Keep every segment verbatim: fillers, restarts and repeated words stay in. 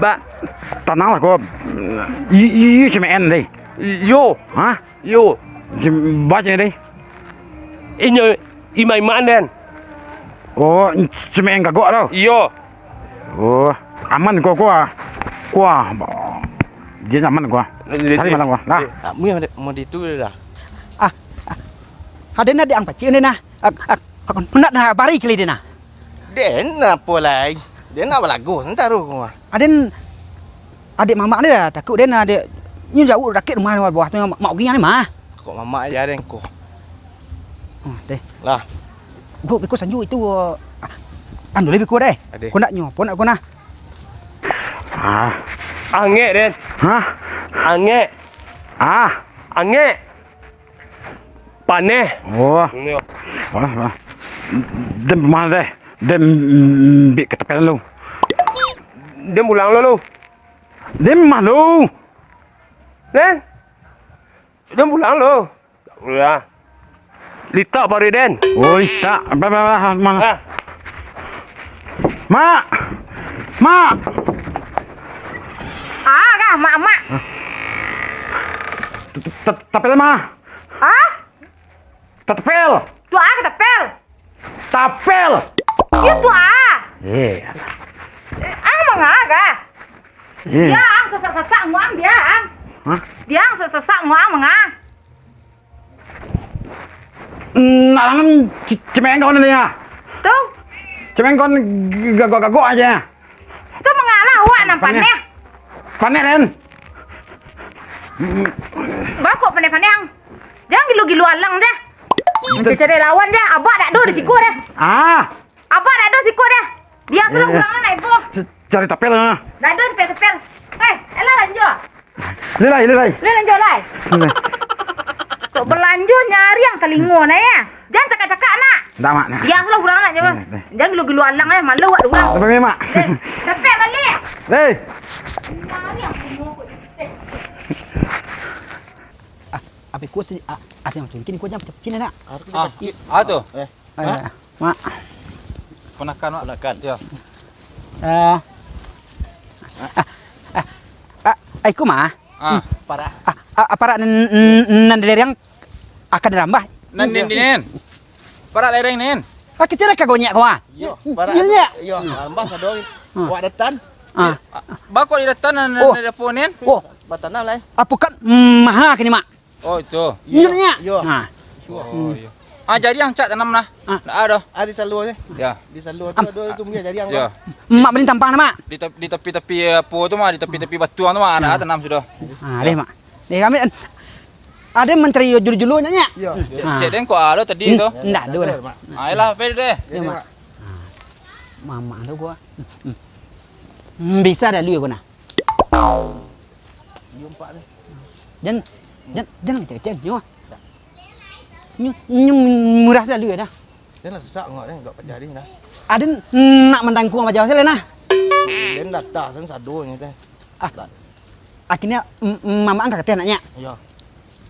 Ba. Tananglah ko. Iyo, iyo, cemeehan deh. Iyo. Hah? Iyo. Cem-, baco deh. Inyo iman-iman den. Oh, cemeehan gagok tu. Iyo. Oh, aman ko, ko ah. Ko ah. Dia aman ko ah. Cari malam ko ah. Nah. Ah, mu yang mau di tu dah. Ah, ah. Aden nak diang pacik, aden nah. Ah, ah, nak nah bari kali aden nah. Den apo lai? Den nak balagu santaro ko ah. Aden, adik mamak ni lah, takut den adik. Ni jauh dakek rumah bawah tu, mak ugi ni mah. Kok mamak aja den ko. Oh, deh. Lah. Bro, biko sanju itu, ah, anu lah biko deh. Ade. Ko nak nyo, ko nak ko nah. Ah. Angek, Den. Hah? Angek. Ah. Angek. Paneh. Oh. Ini. Wah, wah. Den mah deh. Den, mm, bik ketepelan lu. Den pulang lo lu. Den mah lu. Den. Den pulang lo. Udah. Litak paruik den. Oh, litak. Bah, bah, bah, mana? Ah. Mak! Mak! Ah, kah, mak, mak. T-, t-, t-, tapel, Mak. Ah? Tapel. Tu ah, tapel. Tapel. Yo tu ah. Eh. Ah, manga kah? Eh. Dia ang sasak-sasak nguang dia ang. Hah? Dia ang sasak-sasak nguang manga. Nak langan ce-, cemeehan kawan dia. Tu? Cemeehan kawan gagok-gagok aja. Tu mangalah awak nan paneh. Paneh, Den. Bako paneh-paneh ang. Jan gilo-gilo alang deh. Mancari lawan deh. Abak dak do di siko deh. Ah. Abak dak do siko deh. Dia suruh urang nak ibo. Cari tapel ah. Dak do tapel-tapel. Eh, elah lanjut. Lai, lai, lai. Lai lanjut, lai. Lai. Kok balanjo nyari ang talingo nah, ya? Jan cakak-cakak, nak. Ndak, Mak, nah. Yang salah urang nak, jawab. Lai, lai. Jan gilo-gilo alang, eh. Malu awak urang. Sampai, Mak. Eh, sampai balik. Lai. Nyari ang talingo kok. Ah, apa ku si, ah, asing macam kini ku jam kini nak. Ah, ah, tu. Eh. Eh, Mak. Ponakan, Mak. Ponakan. Yo. Eh. Ah, ah, ah, iko mah. Ah. Hmm. Parak. Ah, ah, parak nan, nan, nan dari ang akan rambah. Nan, nan, nan. Parak lereng, nen. Ah, kito lah ka gonyak ko, ah. Yo, parak. Yo, yo. Yo, rambah sado. Ah. Awak datan. Ah. Bako di datan, nan, nan, oh, nan dapo, nen. Oh. Batanam lah, eh. Apo kan, mm, maha kini, Mak? Oh, itu. Iyo, nyo. Iyo. Nah. Oh, iyo. Ah, jadi ang cak tanam nah. Ah. Ndak ado. Ah, di salua je. Ya. Di salua tu ado itu punya jadi ang. Ya. Mak bali tampang nah, Mak. Di tap-, di tapi-tapi apo tu, Mak, di tapi-tapi batuang tu, Mak, ndak tanam sudah. Ah, deh, Mak. Deh, kami an-, ado mancari julu-julu nyo, nyo. Iyo. Cek, cek den kok ado tadi tu. Ndak ado lah. Ayolah, pai deh. Iyo, Mak. Mamak tu gua. Hmm, bisa dah lu ya, gua nah. Iyo, empat ni. Jan, jan, jan kecil-kecil, nyo. Nyo, nyo murah selalu ya dah. Jan lah sesak ngok ni, gak pecah ni dah. Aden nak mandangkuang bajawa selalu nah. Den datang sen sado ni teh. Ah. Akhirnya, mm, mm, mamak angkat kateh anaknya. Iyo.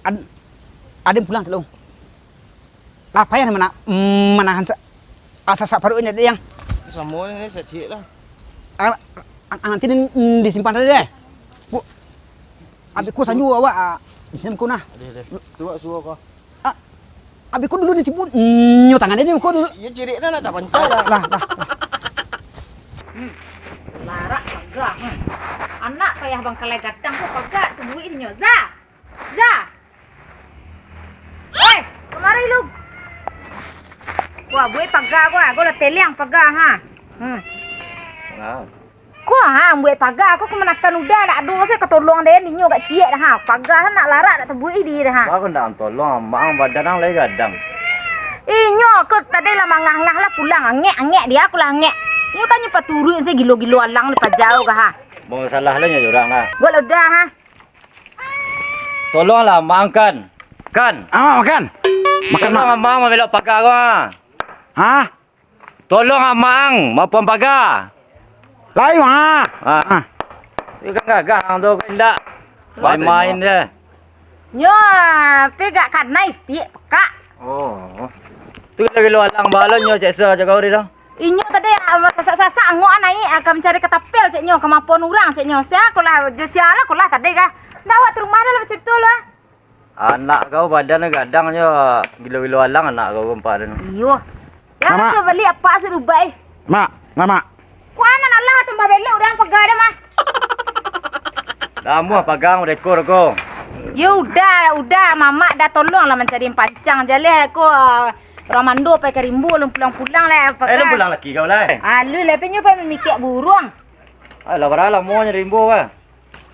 Ad-, aden pulang dulu. Lah payah manahan sa-, asa sak paruik nyo, Dek, yang. Samo ni, sacik lah. Ang, ang, ang nanti di, disimpan tadi deh. Ku, abih ku sanju awak, ah, di sini ku nah. Deh, deh. Tu awak suruh kau. Ah, abih ku dulu ditipu, nyo tangan dia, ku dulu. Iyo, cirik dah nak tapancai lah. Lah, lah, lah. Hmm. Larak paga, hmm. Anak payah bangkalai gadang tu paga, tungguin nyo. Za! Za! Oi, kamari Wah, buek paga ko, ah. Ko lah teliang paga, ha. Hmm. Nah. Ko, ha, buek paga ko, ko manakan Uda, dak ado se ka tolong den, inyo agak ciek dah, ha. Paga sa nak larak dak tabuek di dah, ha. Baa ko ndak tolong, Mak, badan ang lai gadang. Inyo ko tadi lah mangah-ngah lah pulang, angek-angek dia ko lah angek. Inyo kan nyo paturuik se gilo-gilo alang di paja ko, ha. Mau salah lah nyo urang lah. Buek lah Uda, ha. Tolonglah, Mak, ang kan. Kan? Ah, makan. Makan, Mak. Tolong, Mak, ang mambelok paga ko, ha. Hah? Tolong, Mak, ang mapuang paga. Lai, Mak. Ha. Ah. Itu kan gagah ang tu, kan indak? Main-main je. Nyo, tapi gak kanai stik pekak. Oh. Tu gilo-gilo alang balon nyo, cek sa, cek kau tadi tu. Inyo tadi, ah, sasak-sasak angok ah naiak, ah, ka mancari katapel, ceknyo, ka mapoan urang, ceknyo. Sia ko lah, jo sia lah ko lah tadi kah. Ndak, awak tu rumah dah lah bacarito lah. Anak kau badan gadang nyo, gilo-gilo alang anak kau gampa tu. Iyo. Ya, Mak. Raso bali apa sudah ubah, eh. Mak, Mak, Mak. Kuanan alah tambah belok dah paga dah mah. Damuah pagang udah ekor ko. Ya udah, udah, mamak dah tolong lah mancari pancang jaleh ko. Urang mando pai ka rimbo, lun pulang-pulang lai, Eh, lun paga. Pulang laki kau lai. Alun lai, pe nyo pai mamikiak buruang. Alah, bara lamo nyo rimbo, bah.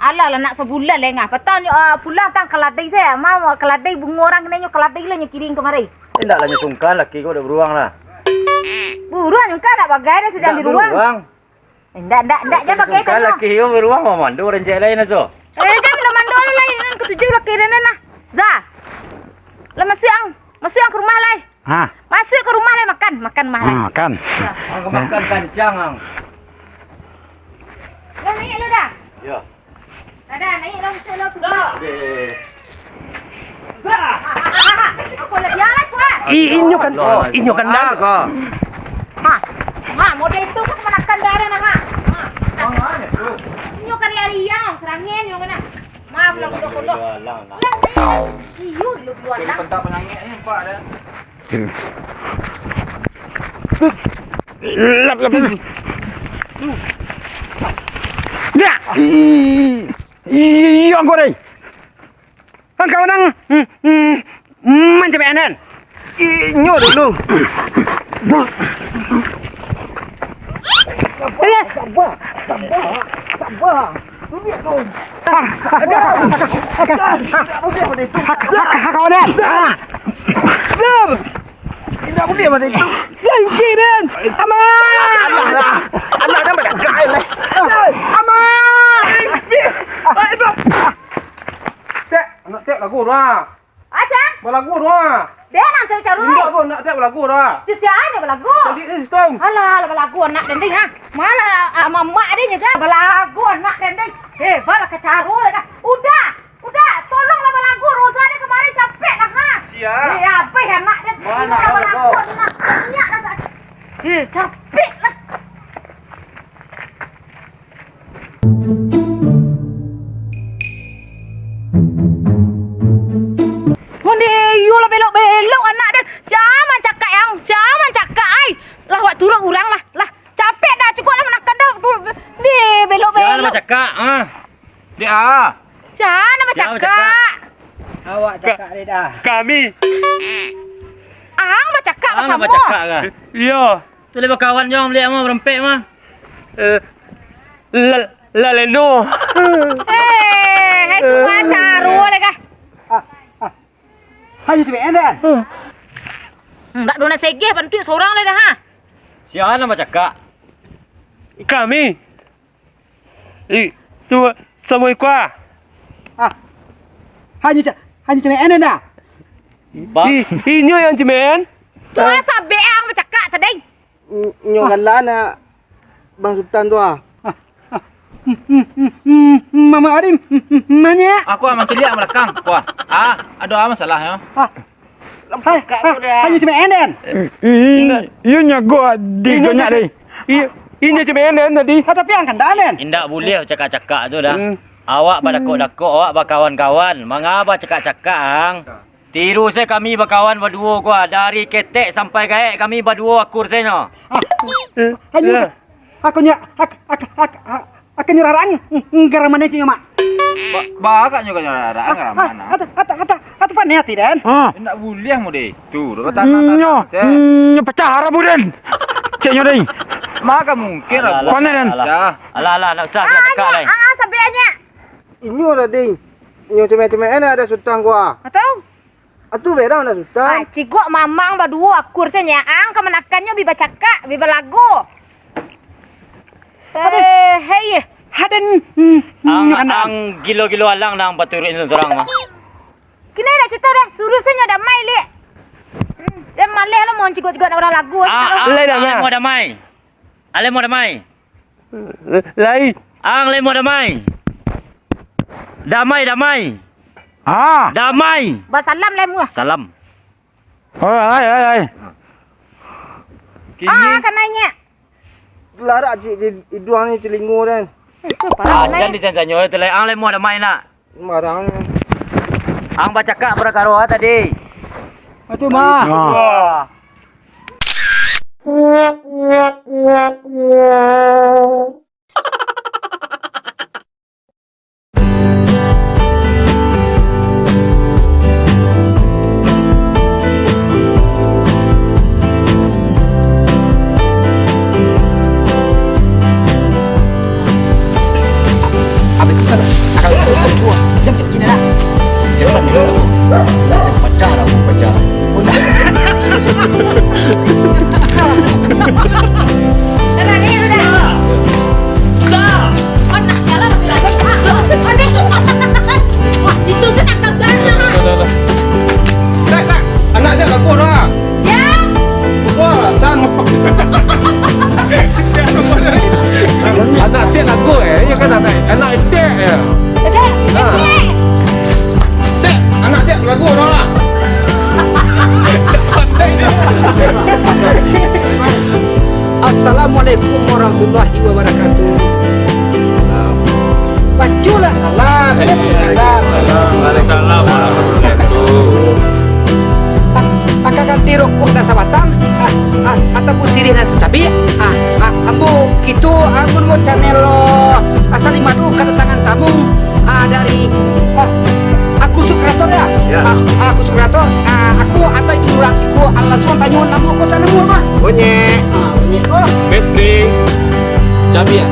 Alah, lah nak sabulan lai ngah. Patang nyo, ah, pulang tang kaladai se. Mau kaladai bungo urang kena nyo kaladai lah nyo kiring kamari. Indak lah nyo sungkan laki kau dak buruang lah. Buruang nyo kan nak bagai dah sadang di ruang. Indak, indak, indak, jan pakai tanyo. Laki iyo beruang mah mando rancak lain aso. Eh, jan lah mando lain, nan katuju laki den nah. Za. Lah masuak ang, masuak ang ka rumah lai. Ha. Masuak ka rumah lai makan, makan mah lai. Ha, makan. Ang makan kancang ang. Lah naiak lah dah. Yo. Ada, naiak lah, masuak lah ka rumah. Za. Za. Aku lah dia lah kuat. Ih, inyo kan, inyo kan dah. Ha. Ha, model itu kan manakan darah nah, ha. Ha. Inyo kari-kari yang serangan nyo kena. Ma, pulang kodok-kodok. Iyo, gilo-gilo anak. Pentak penangik ni, Pak, dah. Lap, lap, lap. Ya. Ih, iyo, angkau deh. Angkau nang, mm, mm, mancamik anan. Inyo dulu. Sabar, sabar, sabar. Duduak dulu. Indak buliah pado itu. Indak buliah pado itu. Jangki, Den. Aman. Alah, dah. Alah, dah, dah. Aman. Tek, anak tek lagu dah. Aca? Balagu doh, ah. Deh, nan caru-caru, indak, eh. Doh, nak tak balagu doh, ah. Tu sia nyo balagu? Jadi, eh, Stone. Alah, alah, balagu anak den, ha. Malah, ah, mamak den nyo, balagu anak den. Eh, bala kacaro lah, kah. Udah, udah, tolonglah balagu. Roza ni kamari capek lah, ha. Siap. Eh, apa ya, anak den? Mana balagu, anak? Niat dah, kah. Eh, capek lah. Onde iyo lah belok-belok anak den. Sia mancakak, Yang? Sia mancakak, ai? Lah, wak turun urang lah. Lah, capek dah, cukup lah manakan dah. Di belok-belok. Sia mancakak, ha? Dek, ah. Sia mancakak. Awak cakak, Reda. Kami. Ang mancakak. Ang mancakak kah? Iyo. Tu lah bakawan jo ang baliak mah, barempek mah. Eh, la-, laleno. Eh, hai tu mah caro deh kah? Ah, ah. Hanyo tu, Enden. Hmm, ndak dona segeh bantuak sorang deh dah, ha. Sia nan bacakak? Kami. Ih, tu samo iko ah. Ah. Hanyo ca-, hanyo cemean dah. Ba- Ih, inyo yang cemean. Tu sabik ang bacakak tadi. Nyo galak nak Bang Sutan tu ah. Mama Adim, manya. Aku ah manciliak balakang. Wah, ah, ado ah masalah yo. Ah. Hai, hai, hai, hanyo cemean den. Iyo nyago di gonyak deh. Iyo, inyo cemean den tadi. Ah, tapi ang kandak den. Indak buliah cakak-cakak tu dah. Hmm. Awak badakok-dakok, awak bakawan-kawan. Manga bacakak-cakak ang? Tiru se kami bakawan baduo ko ah. Dari ketek sampai gaek kami baduo akur se nyo. Ah, hanyo, akonyo, ak-, ak-, ak-, ak-, akonyo rarang, nggaramane tu nyo, Mak. Ba-, ba-, akonyo rarang, nggaramane. Ah, ah, ata, ata, ata. Atu paneh ati den. Ha. Ndak buliah mode itu. Nyo, nyo pacah rabu den. Ceknyo deh. Maka mungkin rabu. Paneh den. Alah, alah, alah, ndak usah, ndak usah cakak lai. Ah, sampai aja. Inyo tadi. Inyo cemek-cemek ado sutang gua. Atau? Atu berang dah sutang. Ah, cigok mamang baduo akur saja. Ang kamanakannyo bi bacakak, bi balago. Eh, hei. Haden. Ang, ang gilo-gilo alang nang paturuik surang mah. Kini nak cerita dah, suruh saja damai, Lik. Hmm, dia maleh lo mau cigok-cigok nak urang lagu. Ah, ah, alai damai. Alai mau damai. Alai mau damai. Lai. Ang lai mau damai. Damai, damai. Ah. Damai. Basalam lai muah. Salam. Oh, ai, ai, ai. Kini. Ah, kanai nyo. Larak cik di iduang ni, telingo den. Eh, tu parah, ah, nai. Jan ditanyo tu lai. Ang lai mau damai nak. Sembarang. Ang bacakak parakaro tadi. Itu mah. Ah. Abis tu kan, akan aku buat. Jam kecil lah. Jam ni. Pacar aku, pacar. Dah, dah, dah, dah. Sa! Oh, nak jalan lebih lagi. Ah, ah, ah, deh. Wah, situ saya nak gambar, ah. Dah, dah, dah. Dah, dah. Anak dia lagu dah. Sia? Wah, san. Anak dia lagu, eh. Ya kan, anak, anak dia, ya. Dek, ah. Dek. Dek, anak dia lagu dah lah. Assalamualaikum warahmatullahi wabarakatuh. Bacolah salam. Salam. Waalaikumsalam warahmatullahi wabarakatuh. Aka ganti rokok dah sabatang, ah, ah, ataupun sirih nan sacabiak, ah, ah, ambo Kito, ah, mun mo channel lo, ah, Salim Madu kadatangan tamu, ah, dari, ah, Agus Sukrator, ya? Ya. Ah, ah, Agus Sukrator, ah, aku ado di urang siko, ah, langsuang tanyo namo ko, sa namo apo? Onyek. Ah, Onyek ko. Best Drink. Cabiak.